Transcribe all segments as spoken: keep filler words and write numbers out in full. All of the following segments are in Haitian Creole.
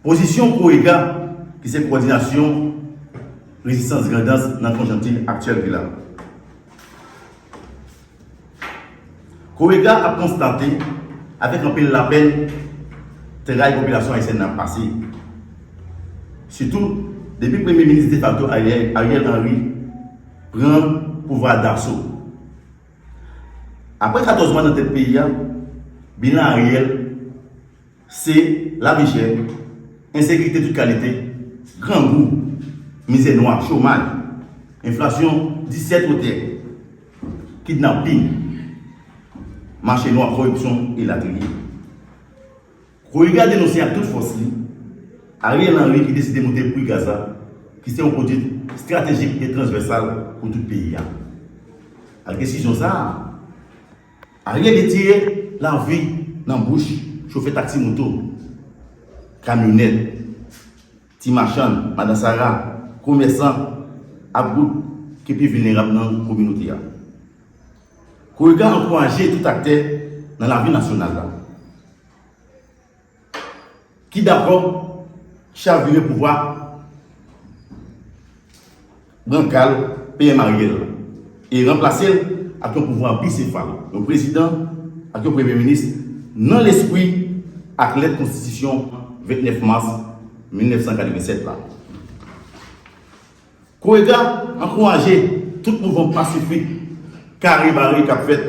Pozisyon Korega, ki se Kowòdinasyon Rezistans Grandans nan konjonkti aktyèl ki la. Korega ap konstate avèk anpil lapèn tray popilasyon ayisyèn nan ap pase. Sitou, depi Premye Minis defakto Ariel, Ariel Henry pran pouvwa daso. Apre katòz mwa nan tèt peyi a, bilan Ariel se lavi chè, ensekirite tout kalite, grangou, mizè nwa, chomaj, enflasyon disèt wotè, kidnapin, mache nwa, koripsyon, elatriye. Korega denonse ak tout fòs li Ariel Henry ki deside monte pri gaz la, ki se yon pwodui estratejik e transvèsal pou tout peyi a. Ak desizyon sa a, Ariel retire lavi nan bouch chofè taksi moto, kamyonèt, ti machann, madan Sara, komèsan ak gwoup ki pi vilnerab nan kominote a. Korega ankouraje tout aktè nan lavi nasyonal la ki dakò chavire pouvwa bankal P M Ariel e ranplase l ak yon pouvwa bisefal, yon prezidan ak yon premye minis nan lespri ak lèt konstitisyon vennèf mas mil nèf san katrevennsèt la. Korega ankouraje tout mouvman pasifik kare bare k ap fèt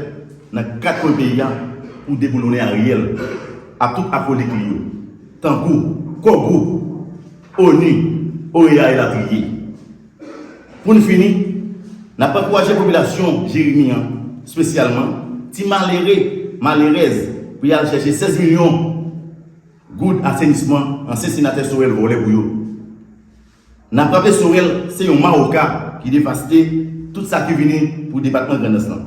nan kat kwen peyi a pou deboulonnen Ariel ak tout akolit li yo, tankou Kò Gwoup, ONI, OEA elatriye. Pou n fini, n ap ankouraje popilasyon Jeremi an, espesyalman ti malere, malerèz, pou y al chèche sèz milyon goud asenisman ansyen senatè Sorel vòlè pou yo. N ap raple Sorel se yon mawoka ki devaste tout sa ki vini pou depatman Grandans lan.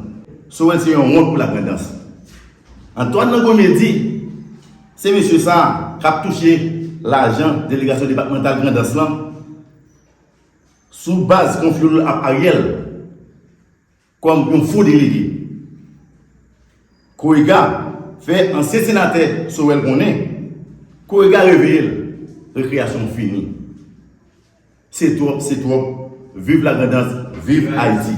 Sorel se yon wont pou Lagrandans. Antoine Langomé di se mesye sa a k ap touche lajan delegasyon depatmantal Grandans lan sou baz konfli l ak Ariel kòm yon fo delege. Korega fè ansyen senatè Sorel konnen Korega reveye l, rekreyasyon fini. Se twòp, se twòp. Viv Lagrandans, viv Ayiti.